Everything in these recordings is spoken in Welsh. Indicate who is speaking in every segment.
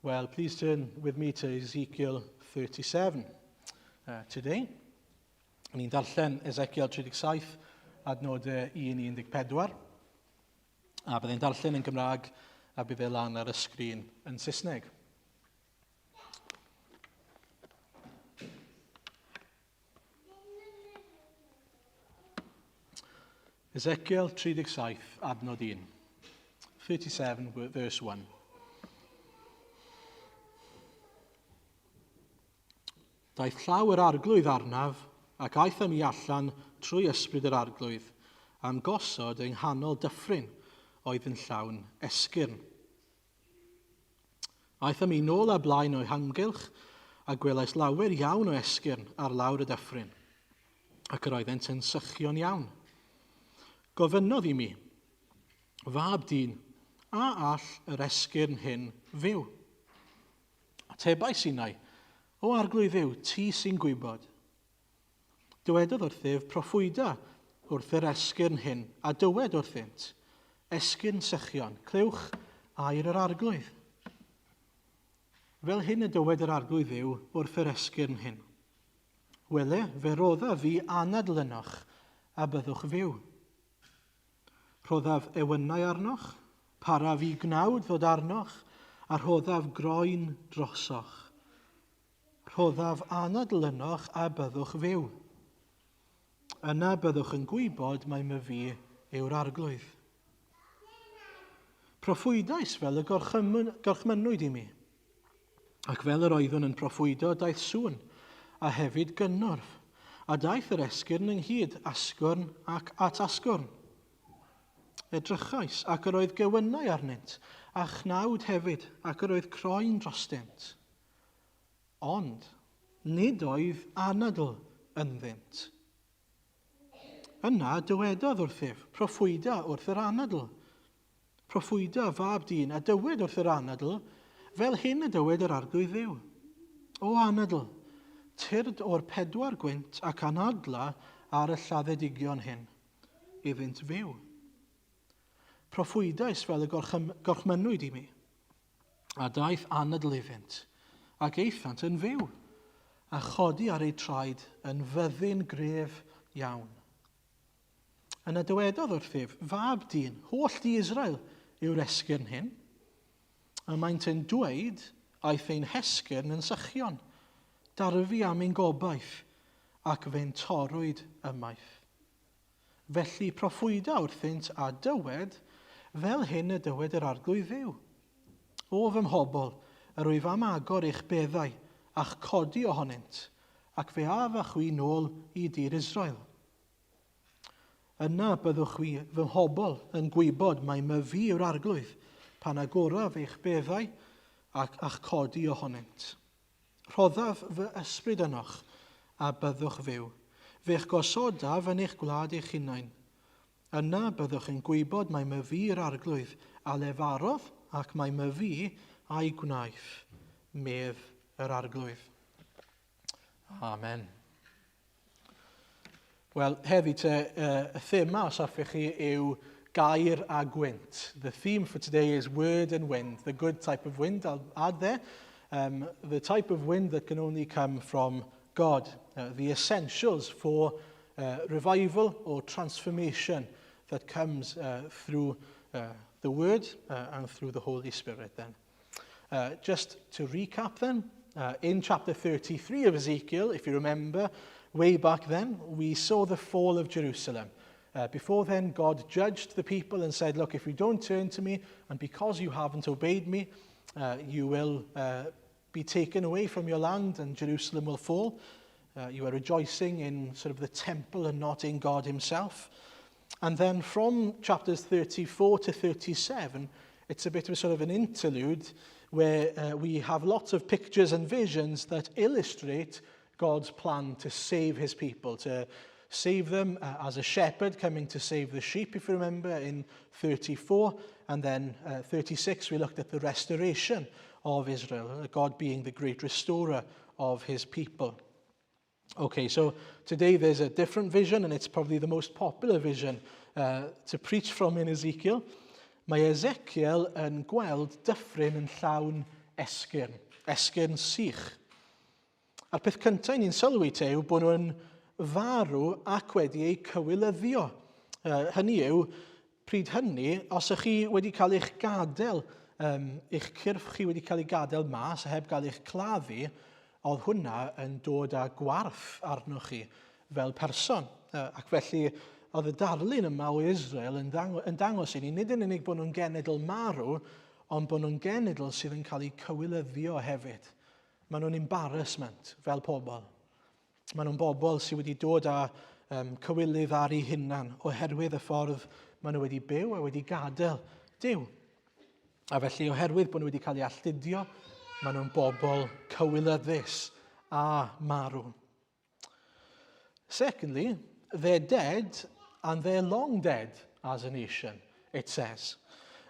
Speaker 1: Well, please turn with me to Ezekiel 37 today. Ni'n darllen Ezekiel 37, adnodau 1-14. A byddai'n darllen yn Gymraeg a bydd e lan ar y sgrin yn Saesneg. Ezekiel 37, adnod 1. 37, verse 1. Daeth llaw yr arglwydd arnaf, ac aeth â mi allan trwy ysbryd yr arglwydd, a'm gosod yng nghanol dyffryn oedd yn llawn esgyrn. Aeth â mi nôl a blaen o'i hamgylch, a gwelais lawer iawn o esgyrn ar lawr y dyffryn, ac yr oeddent yn sychion iawn. Gofynnodd i mi, Fab dyn, a all yr esgyrn hyn fyw? Atebais innau, O Arglwydd Dduw, ti sy'n gwybod. Dywedodd wrthyf, Proffwyda wrth yr esgyrn hyn, a dywed wrthynt, Esgyrn sychion, clywch air yr Arglwydd. Fel hyn y dywed yr Arglwydd Dduw wrth yr esgyrn hyn. Wele, fe roddaf fi anadl ynoch, a byddwch fyw. Rhoddaf ewynnau arnoch, paraf i gnawd ddod arnoch, a rhoddaf groen drosoch. Rhoddaf anadl ynoch a byddwch fyw. Yna byddwch yn gwybod mai myfi yw'r arglwydd. Proffwydais fel y gorchmynnwyd i mi. Ac fel yr oeddwn yn proffwydo, daeth sŵn, a hefyd gynnwrf, a daeth yr esgyrn ynghyd, asgwrn ac at asgwrn. Edrychais, ac yr oedd gewynnau arnynt, a chnawd hefyd, ac yr oedd croen drostynt. Ond nid oedd anadl ynddynt. Yna dywedodd wrthyf, Proffwyda wrth yr anadl. Proffwyda, fab dyn, a dywed wrth yr anadl, Fel hyn y dywed yr Arglwydd Dduw. O anadl, tyrd o'r pedwar gwynt ac anadla ar y lladdedigion hyn, iddynt fyw. Proffwydais fel y gorchmynnwyd i mi, a daeth anadl iddynt, ac aethant yn fyw, a chodi ar eu traed yn fyddin gref iawn. Yna dywedodd wrthyf, Fab dyn, holl di Israel yw'r esgyrn hyn. A maent yn dweud, Aeth ein hesgyrn yn sychion, darfu am ein gobaith, ac fe'n torrwyd ymaith. Felly proffwyda wrthynt a dywed, Fel hyn y dywed yr Arglwydd Dduw. O fy mhobl, yr wyf am agor eich beddau, a'ch codi ohonynt, ac fe af â chwi nôl i dir Israel. Yna byddwch chwi, fy mhobl, yn gwybod mai myfi yw'r Arglwydd, pan agoraf eich beddau ac a'ch codi ohonynt. Rhoddaf fy ysbryd ynoch, a byddwch fyw. Fe'ch gosodaf yn eich gwlad eich hunain. Yna byddwch yn gwybod mai myfi yw'r Arglwydd, a lefarodd, ac mai myfi a'i gwnaeth, medd yr Arglwydd. Amen. Wel, heddi te, uh, y thema, os hoffech chi, yw gair a gwynt. The theme for today is word and wind, the good type of wind, I'll add there. Um, the type of wind that can only come from God. Uh, the essentials for uh, revival or transformation that comes uh, through uh, the Word uh, and through the Holy Spirit then. Uh, just to recap then, uh, in chapter 33 of Ezekiel, if you remember, way back then, we saw the fall of Jerusalem. Uh, before then, God judged the people and said, Look, if you don't turn to me, and because you haven't obeyed me, uh, you will uh, be taken away from your land and Jerusalem will fall. Uh, you are rejoicing in sort of the temple and not in God himself. And then from chapters 34 to 37, it's a bit of a sort of an interlude where uh, we have lots of pictures and visions that illustrate God's plan to save his people, to save them uh, as a shepherd coming to save the sheep, if you remember, in 34. And then uh, 36, we looked at the restoration of Israel, uh, God being the great restorer of his people. Okay, so today there's a different vision, and it's probably the most popular vision uh, to preach from in Ezekiel. Mae Ezekiel yn gweld dyffryn yn llawn esgyrn, esgyrn sych. A'r peth cyntaf ni'n sylwi te yw bod nhw'n farw ac wedi eu cywilyddio. Hynny yw, pryd hynny, os ych chi wedi cael eich gadael, um, eich cyrff chi wedi cael ei gadael mas a heb gael eich claddu, oedd hwnna yn dod â gwarth arnoch chi fel person. Ac felly, oedd y darlun yma o Israel yn, ddang yn dangos i ni, nid yn unig bod nhw'n genedl marw, ond bod nhw'n genedl sydd yn cael eu cywilyddio hefyd. Maen nhw'n embarrassment fel pobl. Maen nhw'n bobl sydd wedi dod â um, cywilydd ar eu hunan oherwydd y ffordd maen nhw wedi byw a wedi gadael Duw. A felly oherwydd bod nhw wedi cael eu alltudio, maen nhw'n bobl cywilyddus a marw. Secondly, they're dead and they're long dead as a nation, it says.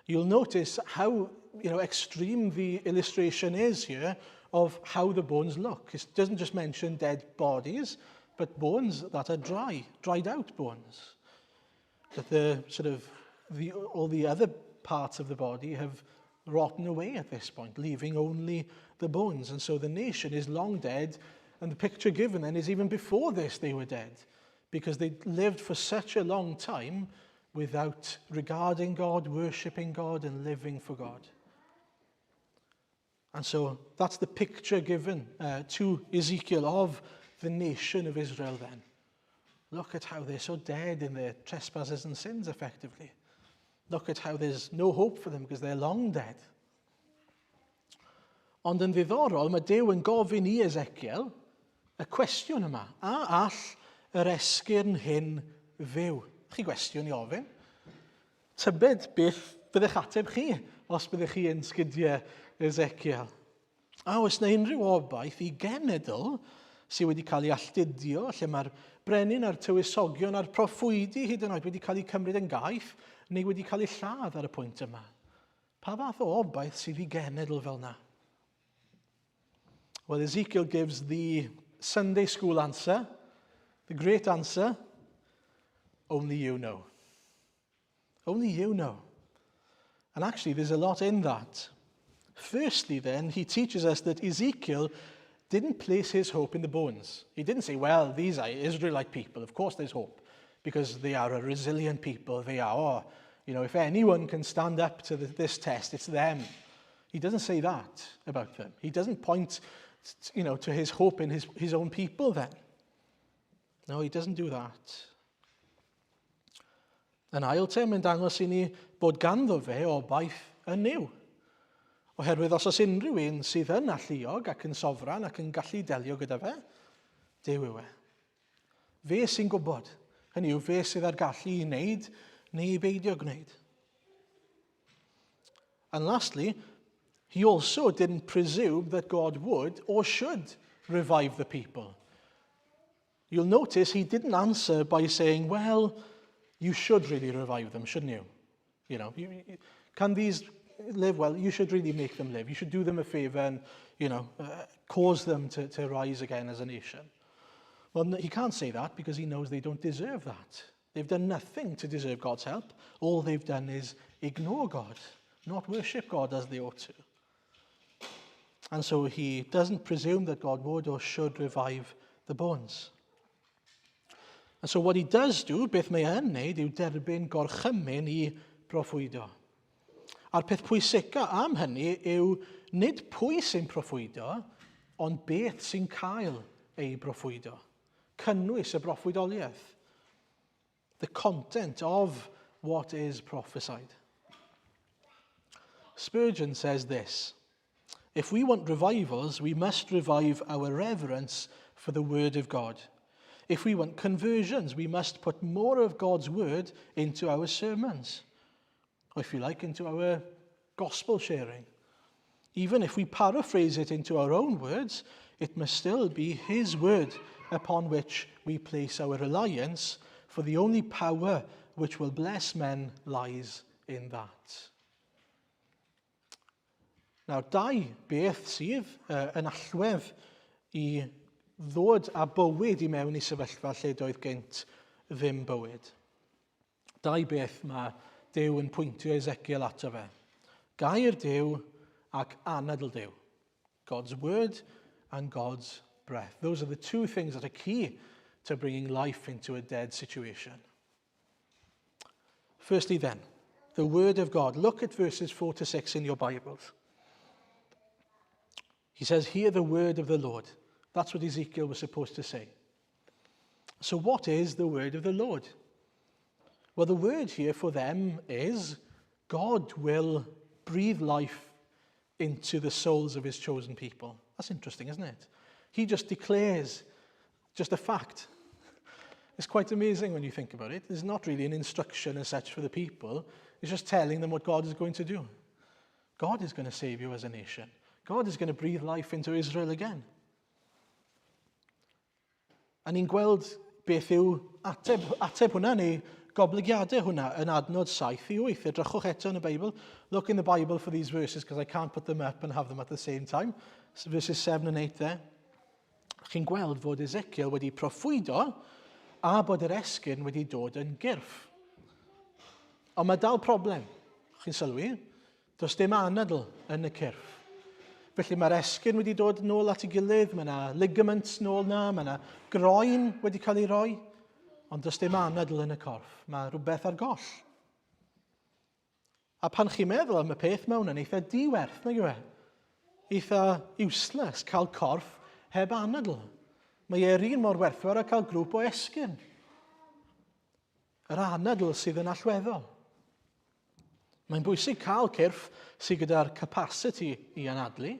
Speaker 1: You'll notice how you know, extreme the illustration is here of how the bones look. It doesn't just mention dead bodies, but bones that are dry, dried out bones. That the sort of the, all the other parts of the body have rotten away at this point, leaving only the bones. And so the nation is long dead, and the picture given then is even before this they were dead, because they lived for such a long time without regarding God, worshipping God, and living for God. And so that's the picture given to Ezekiel of the nation of Israel then. Look at how they're so dead in their trespasses and sins, effectively. Look at how there's no hope for them because they're long dead. Ond yn ddiddorol, mae Duw yn gofyn i Ezekiel y cwestiwn yma. A all yr esgyrn hyn fyw? Chi gwestiwn i ofyn. Tybed beth byddech ateb chi os byddech chi yn sgidiau Ezekiel. A oes na unrhyw obaith i genedl sydd wedi cael ei alltudio, lle mae'r brenin a'r tywysogion a'r proffwydi hyd yn oed wedi cael eu cymryd yn gaeth neu wedi cael eu lladd ar y pwynt yma? Pa fath o obaith sydd i genedl fel na? Well, Ezekiel gives the Sunday school answer, the great answer, only you know. Only you know. And actually, there's a lot in that. Firstly, then, he teaches us that Ezekiel didn't place his hope in the bones. He didn't say, well, these are Israelite people. Of course there's hope because they are a resilient people. They are, oh, you know, if anyone can stand up to the, this test, it's them. He doesn't say that about them. He doesn't point you know, to his hope in his, his own people then. No, he doesn't do that. Yn ail te, mae'n dangos i ni bod ganddo fe obaith yn Nuw. Oherwydd os oes unrhyw un sydd yn alluog ac yn sofran ac yn gallu delio gyda fe, Duw yw e. Fe sy'n gwybod. Hynny yw, fe sydd â'r gallu i wneud neu i beidio gwneud. And lastly, he also didn't presume that God would or should revive the people. You'll notice he didn't answer by saying, well, you should really revive them, shouldn't you? You know, you, you, can these live? Well, you should really make them live. You should do them a favor and, you know, cause them to, to rise again as a nation. Well, he can't say that because he knows they don't deserve that. They've done nothing to deserve God's help. All they've done is ignore God, not worship God as they ought to. And so he doesn't presume that God would or should revive the bones. And so what he does do, beth mae e'n wneud, yw derbyn gorchymyn i broffwydo. A'r peth pwysica am hynny yw nid pwy sy'n proffwydo, ond beth sy'n cael ei broffwydo. Cynnwys y broffwydoliaeth. The content of what is prophesied. Spurgeon says this If we want revivals, we must revive our reverence for the Word of God. If we want conversions, we must put more of God's Word into our sermons, or if you like, into our gospel sharing. Even if we paraphrase it into our own words, it must still be His Word upon which we place our reliance, for the only power which will bless men lies in that. Nawr, dau beth sydd uh, yn allwedd i ddod â bywyd i mewn i sefyllfa lle doedd gynt ddim bywyd. Dau beth mae Duw yn pwyntio Ezekiel ato fe. Gair Duw ac anadl Duw. God's word and God's breath. Those are the two things that are key to bringing life into a dead situation. Firstly then, the word of God. Look at verses 4 to 6 in your Bibles. He says, Hear the word of the Lord. That's what Ezekiel was supposed to say. So, what is the word of the Lord? Well, the word here for them is God will breathe life into the souls of his chosen people. That's interesting, isn't it? He just declares just a fact. It's quite amazing when you think about it. There's not really an instruction as such for the people. It's just telling them what God is going to do. God is going to save you as a nation. God is going to breathe life into Israel again. A ni'n gweld beth yw ateb, ateb hwnna neu goblygiadau hwnna yn adnod 7 i 8. Edrychwch eto yn y Beibl. Look in the Bible for these verses because I can't put them up and have them at the same time. So verses 7 and 8 there. Chi'n gweld fod Ezekiel wedi proffwydo a bod yr esgyrn wedi dod yn gyrff. Ond mae dal problem. Chi'n sylwi? Does dim anadl yn y cyrff. Felly mae'r esgyrn wedi dod nôl at ei gilydd, mae yna ligaments nôl na, mae yna groen wedi cael ei roi, ond does dim anadl yn y corff. Mae rhywbeth ar goll. A pan chi'n meddwl am y peth, mae hwnna'n eitha diwerth, nag yw e? Eitha useless cael corff heb anadl. Mae e'r un mor werthfawr â cael grŵp o esgyrn. Yr anadl sydd yn allweddol. Mae'n bwysig cael cyrff sydd gyda'r capacity i anadlu,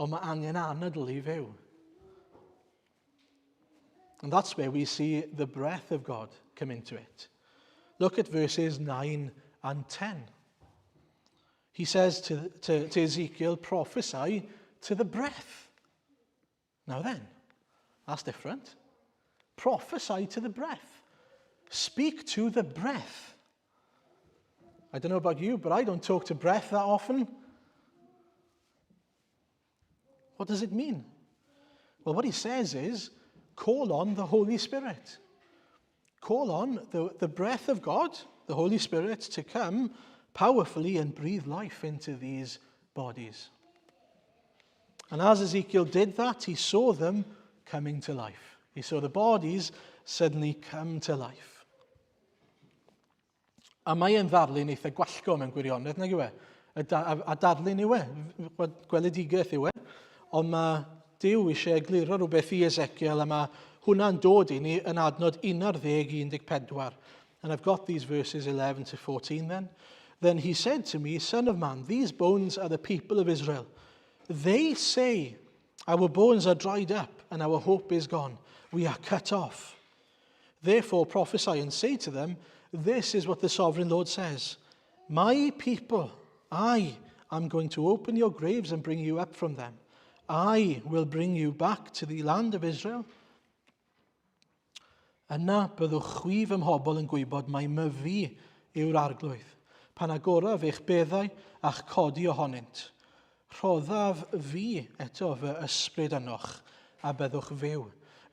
Speaker 1: ond mae angen anadl i fyw. And that's where we see the breath of God come into it. Look at verses 9 and 10. He says to, to, to Ezekiel, prophesy to the breath. Now then, that's different. Prophesy to the breath. Speak to the breath. I don't know about you, but I don't talk to breath that often. What does it mean? Well, what he says is call on the Holy Spirit. Call on the, the breath of God, the Holy Spirit, to come powerfully and breathe life into these bodies. And as Ezekiel did that, he saw them coming to life. He saw the bodies suddenly come to life. A mae e'n ddarlun eitha gwallgo mewn gwirionedd, nag yw e? A, da, a, a darlun yw e, gweledigaeth yw e. Ond mae Duw eisiau egluro rhywbeth i Ezekiel a mae hwnna'n dod i ni yn adnod 11-14. And I've got these verses 11 to 14 then. Then he said to me, Son of man, these bones are the people of Israel. They say, Our bones are dried up and our hope is gone. We are cut off. Therefore prophesy and say to them, This is what the sovereign Lord says My people, I am going to open your graves and bring you up from them. I will bring you back to the land of Israel. Yna byddwch chwi fy mhobl yn gwybod mai myfi yw'r arglwydd, pan agoraf eich beddau a'ch codi ohonynt. Rhoddaf fi eto fy ysbryd ynoch, a byddwch fyw.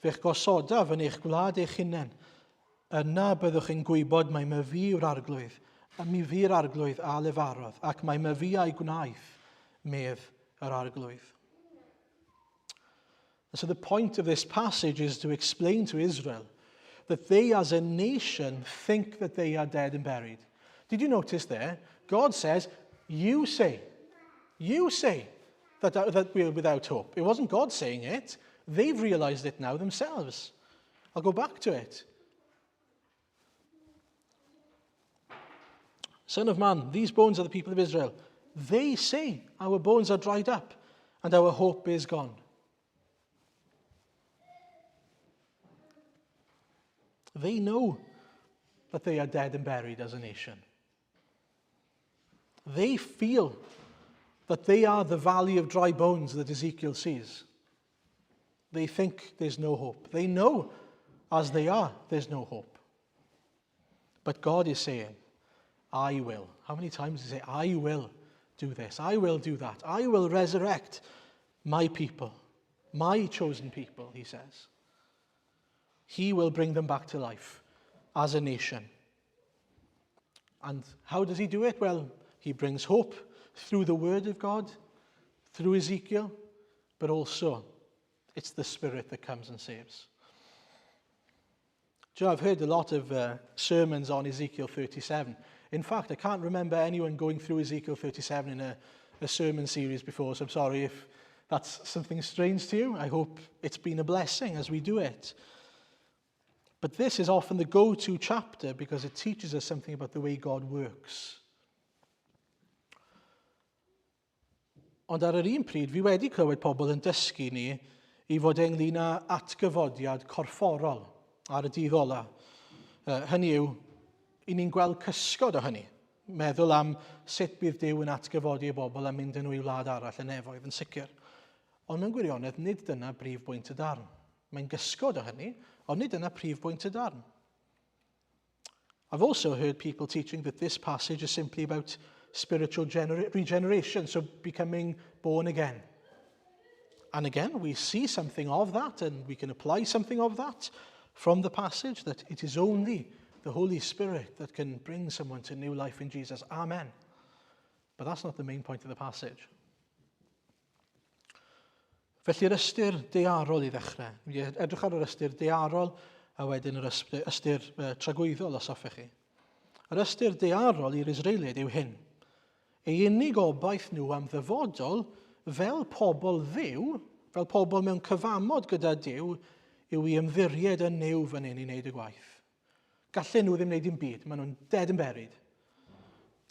Speaker 1: Fe'ch gosodaf yn eich gwlad eich hunain. Yna byddwch yn gwybod mai myfi yw'r arglwydd, a mi fu'r arglwydd a lefarodd, ac mai myfi a'i gwnaeth, medd yr arglwydd. And so the point of this passage is to explain to Israel that they as a nation think that they are dead and buried. Did you notice there? God says, You say, you say that, that we are without hope. It wasn't God saying it. They've realized it now themselves. I'll go back to it. Son of man, these bones are the people of Israel. They say, Our bones are dried up and our hope is gone. They know that they are dead and buried as a nation. They feel that they are the valley of dry bones that Ezekiel sees. They think there's no hope. They know as they are, there's no hope. But God is saying, I will. How many times does he say, I will do this? I will do that. I will resurrect my people, my chosen people, he says. He will bring them back to life as a nation. And how does he do it? Well, he brings hope through the word of God. through Ezekiel, but also it's the Spirit that comes and saves. Do you know, I've heard a lot of sermons on Ezekiel 37. In fact, I can't remember anyone going through Ezekiel 37 in a sermon series before, so I'm sorry if that's something strange to you. I hope it's been a blessing as we do it. But this is often the go-to chapter because it teaches us something about the way God works. Ond ar yr un pryd, fi wedi clywed pobl yn dysgu ni i fod e ynglyn â atgyfodiad corfforol ar y dydd ola. Hynny yw, i ni'n gweld cysgod o hynny. Meddwl am sut bydd Duw yn atgyfodi y bobl a mynd â nhw i wlad arall y nefoedd yn sicr. Ond mewn gwirionedd, nid dyna brif bwynt y darn. Mae'n gysgod o hynny, ond nid dyna prif bwynt y darn. I've also heard people teaching that this passage is simply about spiritual regeneration, so becoming born again. And again, we see something of that and we can apply something of that from the passage that it is only the Holy Spirit that can bring someone to new life in Jesus. Amen. But that's not the main point of the passage. Felly'r ystyr daearol i ddechrau. Edrych ar yr ystyr daearol a wedyn yr ystyr tragwyddol os hoffech chi. Yr ystyr daearol i'r Israeliaid yw hyn. Ei unig obaith nhw am ddyfodol fel pobl Dduw, fel pobl mewn cyfamod gyda Duw, yw i ymddiried yn Nuw fan hyn i wneud y gwaith. Gallen nhw ddim wneud dim byd, maen nhw'n dead and buried.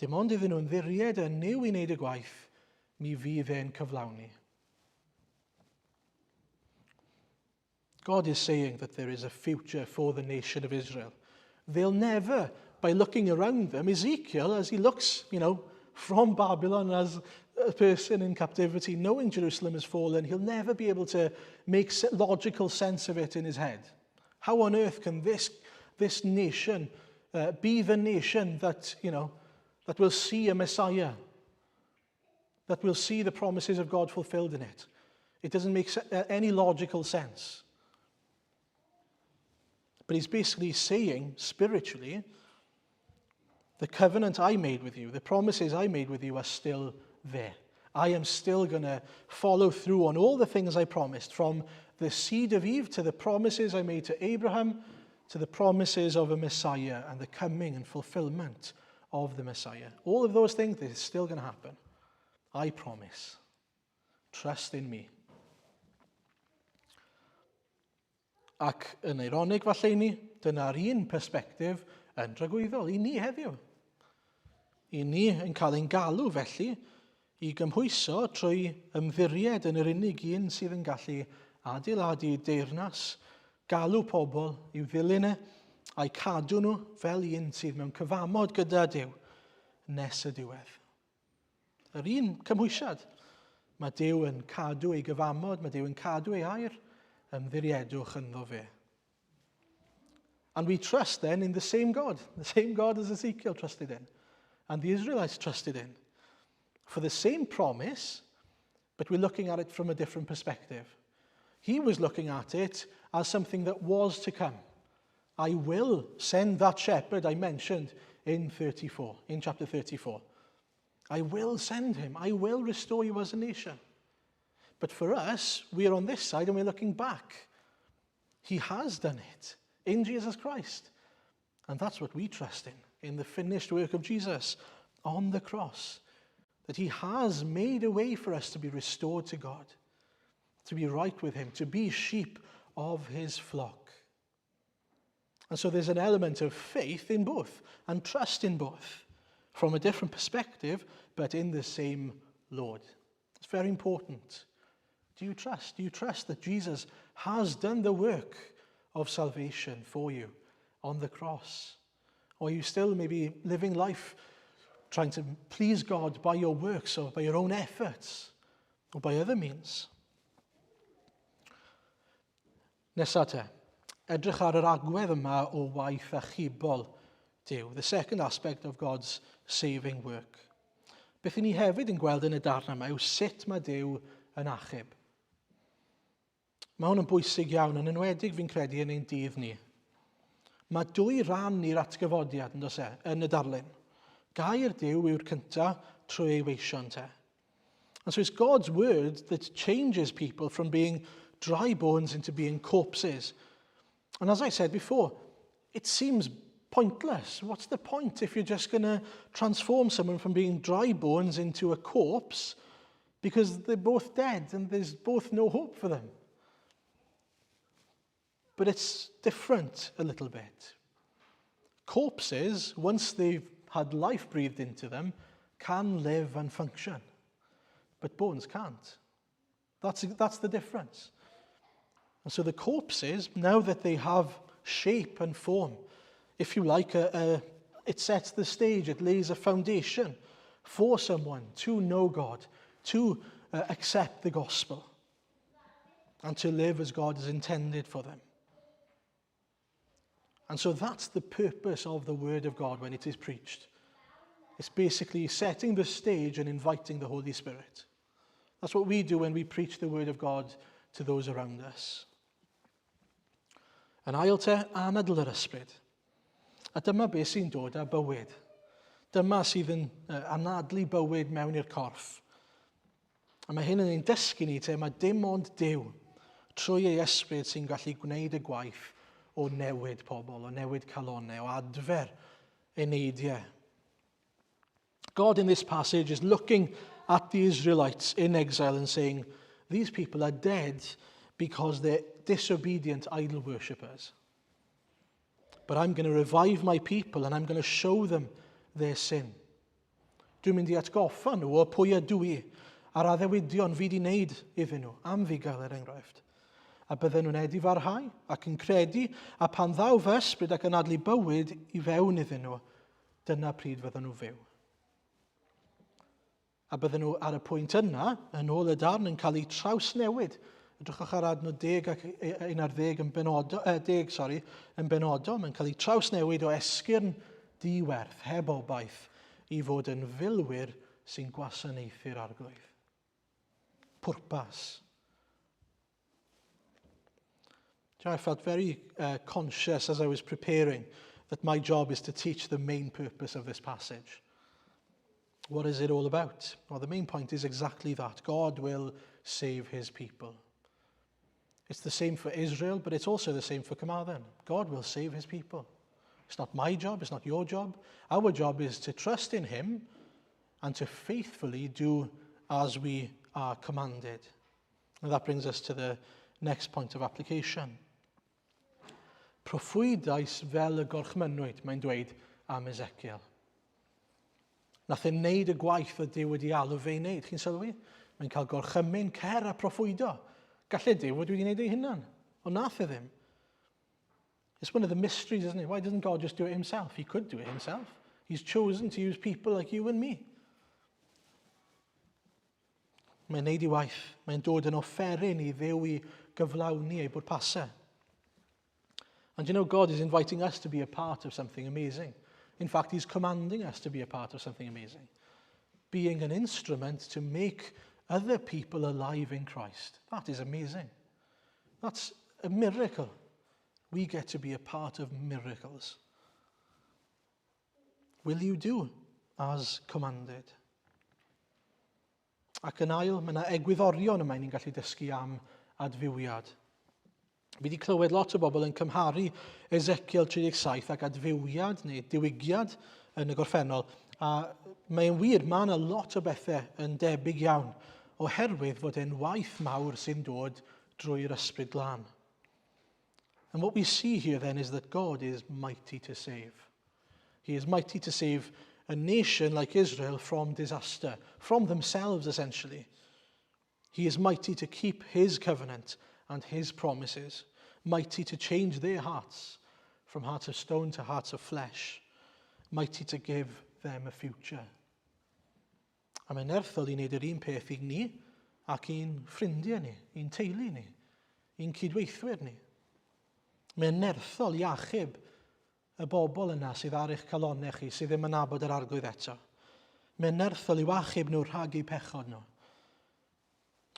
Speaker 1: Dim ond iddyn nhw ymddiried yn Nuw i wneud y gwaith, mi fydd e'n cyflawni. God is saying that there is a future for the nation of Israel. They'll never, by looking around them, Ezekiel, as he looks, from Babylon as a person in captivity, knowing Jerusalem has fallen, he'll never be able to make logical sense of it in his head. How on earth can this nation be the nation that will see a Messiah, that will see the promises of God fulfilled in it? It doesn't make any logical sense. But he's basically saying, spiritually, the covenant I made with you, the promises I made with you are still there. I am still going to follow through on all the things I promised, from the seed of Eve to the promises I made to Abraham, to the promises of a Messiah and the coming and fulfillment of the Messiah. All of those things, they're still going to happen. I promise. Trust in me. Ac yn eironig falle i ni, dyna'r un perspectif yn dragwyddol i ni heddiw. I ni yn cael ein galw felly i gymhwyso trwy ymddiried yn yr unig un sydd yn gallu adeiladu deyrnas, galw pobl i'w ddilyn e, a'i cadw nhw fel un sydd mewn cyfamod gyda Duw nes y diwedd. Yr un cymhwysiad. Mae Duw yn cadw ei gyfamod, mae Duw yn cadw ei air, ymddiriedwch ynddo fe. And we trust then in the same God, the same God as Ezekiel trusted in, and the Israelites trusted in. For the same promise, but we're looking at it from a different perspective. He was looking at it as something that was to come. I will send that shepherd I mentioned in 34, in chapter 34. I will send him. I will restore you as a nation. But for us, we are on this side and we're looking back. He has done it in Jesus Christ. And that's what we trust in the finished work of Jesus on the cross. That he has made a way for us to be restored to God, to be right with him, to be sheep of his flock. And so there's an element of faith in both and trust in both, from a different perspective, but in the same Lord. It's very important. Do you trust? Do you trust that Jesus has done the work of salvation for you on the cross? Or are you still maybe living life trying to please God by your works or by your own efforts or by other means? Nesa te, edrych ar yr agwedd yma o waith achubol Duw, the second aspect of God's saving work. Beth i ni hefyd yn gweld yn y darn yma yw sut mae Duw yn achub. Mae hwn yn bwysig iawn, yn enwedig fi'n credu yn ein dydd ni. Mae dwy ran i'r atgyfodiad, yn does e, yn y darlun. Gair Duw yw'r cyntaf trwy ei weision te. And so it's God's word that changes people from being dry bones into being corpses. And as I said before, it seems pointless. What's the point if you're just going to transform someone from being dry bones into a corpse because they're both dead and there's both no hope for them? But it's different a little bit. Corpses, once they've had life breathed into them, can live and function. But bones can't. That's, that's the difference. And so the corpses, now that they have shape and form, if you like, a, a, it sets the stage, it lays a foundation for someone to know God, to uh, accept the gospel, and to live as God has intended for them. And so that's the purpose of the Word of God when it is preached. It's basically setting the stage and inviting the Holy Spirit. That's what we do when we preach the Word of God to those around us. Yn ail te, anadl yr ysbryd. A dyma beth sy'n dod â bywyd. Dyma sydd yn anadlu bywyd mewn i'r corff. A mae hyn yn ein dysgu ni te, mae dim ond Duw trwy ei ysbryd sy'n gallu gwneud y gwaith o newid pobl, o newid calonau, o adfer eneidiau. God in this passage is looking at the Israelites in exile and saying, these people are dead because they're disobedient idol worshippers. But I'm going to revive my people and I'm going to show them their sin. Dwi'n mynd i atgoffa nhw o pwy ydw i a'r addewidion fi wedi wneud iddyn nhw, am fugail er enghraifft. A bydden nhw'n edifarhau ac yn credu, a pan ddaw fy ysbryd ac anadlu bywyd i fewn iddyn nhw, dyna pryd fydden nhw fyw. A bydden nhw ar y pwynt yna, yn ôl y darn, yn cael eu trawsnewid. Edrychwch ar adnod 10 ac 11 yn benodol, eh, 10, sorry, yn benodol. Mae'n cael eu trawsnewid o esgyrn diwerth, heb obaith, i fod yn filwyr sy'n gwasanaethu'r arglwydd. Pwrpas. I felt very uh, conscious as I was preparing that my job is to teach the main purpose of this passage. What is it all about? Well, the main point is exactly that. God will save his people. It's the same for Israel, but it's also the same for Carmarthen. God will save his people. It's not my job, it's not your job. Our job is to trust in him and to faithfully do as we are commanded. And that brings us to the next point of application. Proffwydais fel y gorchmynwyd, mae'n dweud am Ezekiel. Nath e wneud y gwaith o Duw wedi alw fe i wneud. Chi'n sylwi? Mae'n cael gorchymyn, cer a proffwydo. Gallai Duw fod wedi wneud ei hunan, ond nath e ddim. It's one of the mysteries, isn't it? Why doesn't God just do it himself? He could do it himself. He's chosen to use people like you and me. Mae'n neud ei waith. Mae'n dod yn offeryn i Dduw i gyflawni ei bwrpasau. And you know, God is inviting us to be a part of something amazing. In fact, he's commanding us to be a part of something amazing. Being an instrument to make other people alive in Christ. That is amazing. That's a miracle. We get to be a part of miracles. Will you do as commanded? Ac yn ail, mae yna egwyddorion yma ni'n gallu dysgu am adfywiad. Fi wedi clywed lot o bobl yn cymharu Ezekiel 37 ac adfywiad neu diwygiad yn y gorffennol. A mae'n wir, mae yna lot o bethau yn debyg iawn oherwydd fod e'n waith mawr sy'n dod drwy'r ysbryd glân. And what we see here then is that God is mighty to save. He is mighty to save a nation like Israel from disaster, from themselves essentially. He is mighty to keep his covenant and his promises, mighty to change their hearts from hearts of stone to hearts of flesh, mighty to give them a future. A mae'n nerthol i wneud yr un peth i ni ac i'n ffrindiau ni, i'n teulu ni, i'n cydweithwyr ni. Mae'n nerthol i achub y bobl yna sydd ar eich calonnau chi, sydd ddim yn nabod yr arglwydd eto. Mae'n nerthol i'w achub nhw rhag eu pechod nhw.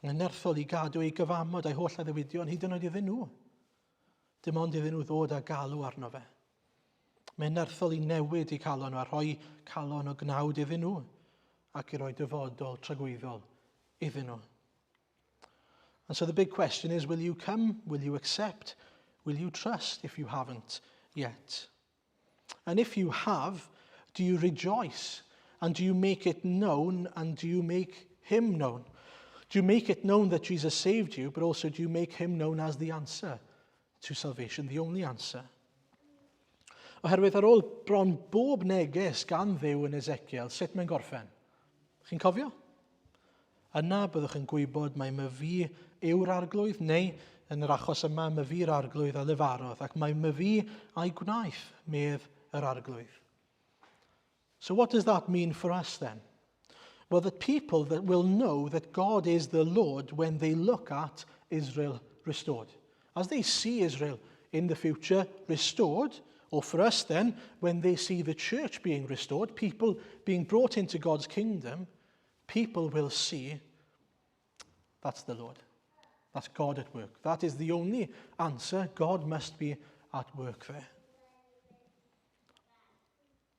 Speaker 1: Mae'n nerthol i gadw ei gyfamod a'i holl addewidion hyd yn oed iddyn nhw. Dim ond iddyn nhw ddod a galw arno fe. Mae'n nerthol i newid eu calon nhw a rhoi calon o gnawd iddyn nhw ac i roi dyfodol tragwyddol iddyn nhw. And so the big question is, will you come? Will you accept? Will you trust if you haven't yet? And if you have, do you rejoice? And do you make it known? And do you make him known? Do you make it known that Jesus saved you, but also do you make him known as the answer to salvation, the only answer? Oherwydd ar ôl bron bob neges gan Dduw yn Ezekiel, sut mae'n gorffen? Chi'n cofio? Yna byddwch yn gwybod mai myfi yw'r arglwydd, neu yn yr achos yma, myfi'r arglwydd a lefarodd, ac mae myfi a'i gwnaeth, medd yr arglwydd. So what does that mean for us then? Well, that people that will know that God is the Lord when they look at Israel restored. As they see Israel in the future restored, or for us then, when they see the church being restored, people being brought into God's kingdom, people will see that's the Lord. That's God at work. That is the only answer. God must be at work there.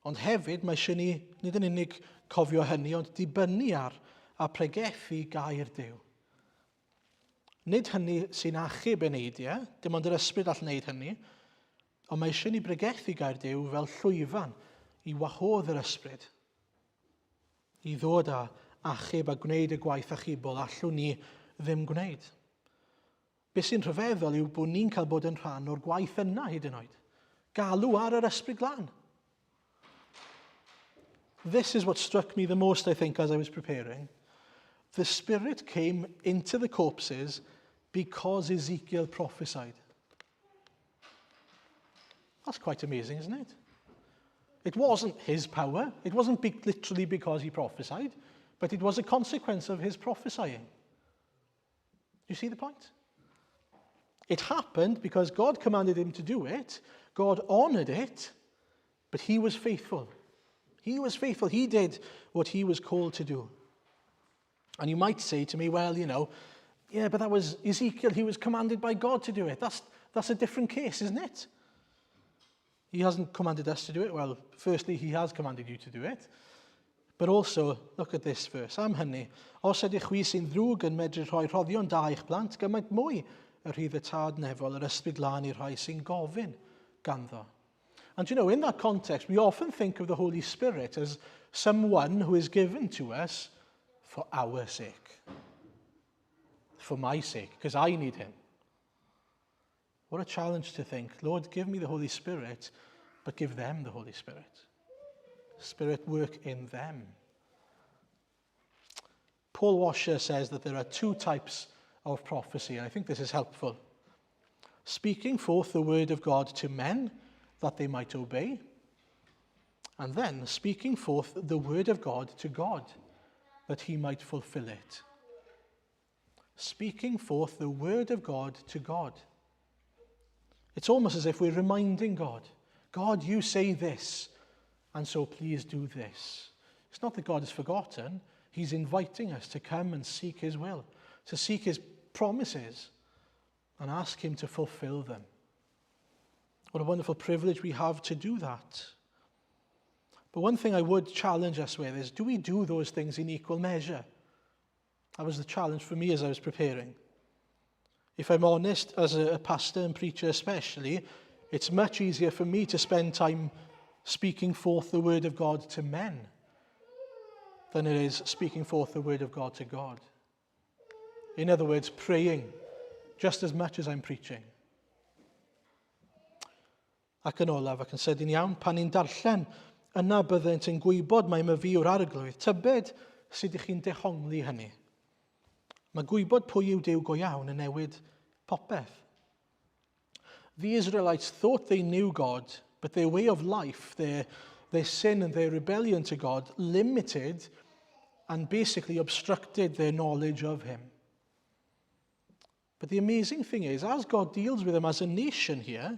Speaker 1: Ond hefyd, mae eisiau ni, nid yn unig cofio hynny, ond dibynnu ar a pregethu gair Duw. Nid hynny sy'n achub eneidiau, dim ond yr ysbryd all wneud hynny, ond mae eisiau ni bregethu gair Duw fel llwyfan i wahodd yr ysbryd i ddod â achub a gwneud y gwaith achubol allwn ni ddim gwneud. Be sy'n rhyfeddol yw bod ni'n cael bod yn rhan o'r gwaith yna hyd yn oed. Galw ar yr ysbryd glân. This is what struck me the most, I think, as I was preparing. The Spirit came into the corpses because Ezekiel prophesied. That's quite amazing, isn't it? It wasn't his power. It wasn't be literally because he prophesied, but it was a consequence of his prophesying. Do you see the point? It happened because God commanded him to do it, God honored it, but he was faithful. He was faithful. He did what he was called to do. And you might say to me, well, you know, yeah, but that was Ezekiel. He was commanded by God to do it. That's, that's a different case, isn't it? He hasn't commanded us to do it. Well, firstly, he has commanded you to do it. But also, look at this verse. Am hynny, os ydych chwi sy'n ddrwg yn medru rhoi rhoddion da i'ch plant, gymaint mwy y rhydd y tad nefol yr ysbryd lân i'r rhai sy'n gofyn ganddo. And you know, in that context, we often think of the Holy Spirit as someone who is given to us for our sake. For my sake, because I need him. What a challenge to think, Lord, give me the Holy Spirit, but give them the Holy Spirit. Spirit work in them. Paul Washer says that there are two types of prophecy, and I think this is helpful. Speaking forth the word of God to men that they might obey, and then speaking forth the word of God to God that he might fulfill it. Speaking forth the word of God to God. It's almost as if we're reminding God, God, you say this, and so please do this. It's not that God has forgotten. He's inviting us to come and seek his will, to seek his promises, and ask him to fulfill them. What a wonderful privilege we have to do that. But one thing I would challenge us with is do we do those things in equal measure? That was the challenge for me as I was preparing. If I'm honest, as a pastor and preacher especially, it's much easier for me to spend time speaking forth the word of God to men than it is speaking forth the word of God to God. In other words, praying just as much as I'm preaching. Ac yn olaf, ac yn sydyn iawn, pan ni'n darllen, yna byddent yn gwybod mai myfi yw'r arglwydd. Tybed sut ydych chi'n dehongli hynny? Mae gwybod pwy yw Duw go iawn yn newid popeth. The Israelites thought they knew God, but their way of life, their, their sin and their rebellion to God limited and basically obstructed their knowledge of him. But the amazing thing is, as God deals with them as a nation here,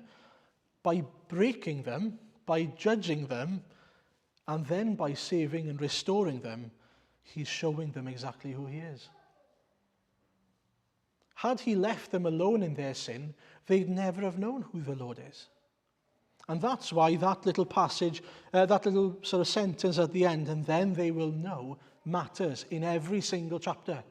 Speaker 1: by breaking them, by judging them, and then by saving and restoring them, he's showing them exactly who he is. Had he left them alone in their sin, they'd never have known who the Lord is. And that's why that little passage, uh, that little sort of sentence at the end, and then they will know, matters in every single chapter.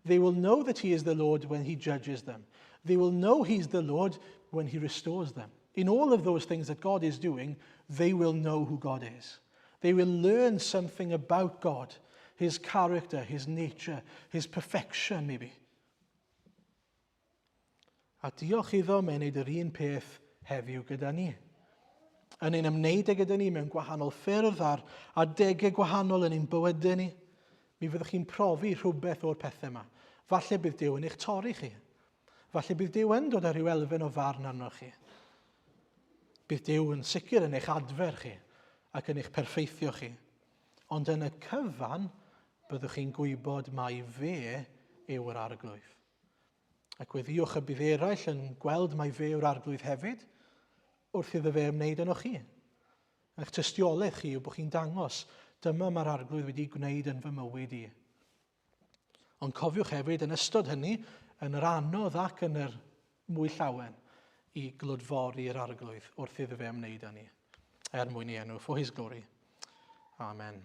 Speaker 1: They will know that he is the Lord when he judges them. They will know he's the Lord when he restores them. In all of those things that God is doing, they will know who God is. They will learn something about God, his character, his nature, his perfection maybe. A diolch iddo, mae'n neud yr un peth heddiw gyda ni. Yn ein ymwneud â gyda ni mewn gwahanol ffyrdd ar adegau gwahanol yn ein bywydau ni. Mi fyddwch chi'n profi rhywbeth o'r pethau yma. Falle bydd Duw yn eich torri chi. Falle bydd Duw yn dod â rhyw elfen o farn arnoch chi. Bydd Duw yn sicr yn eich adfer chi ac yn eich perffeithio chi. Ond yn y cyfan, byddwch chi'n gwybod mai fe yw yr arglwydd. A gweddïwch y bydd eraill yn gweld mai fe yw'r arglwydd hefyd, wrth iddo fe ymwneud yno chi. Eich tystiolaeth chi yw bod chi'n dangos, dyma mae'r arglwydd wedi gwneud yn fy mywyd i. Ond cofiwch hefyd yn ystod hynny, yn yr anodd ac yn yr mwy llawen, i glodfori'r arglwydd wrth iddo fe ymwneud â ni. Er mwyn ei enw, for his glory. Amen.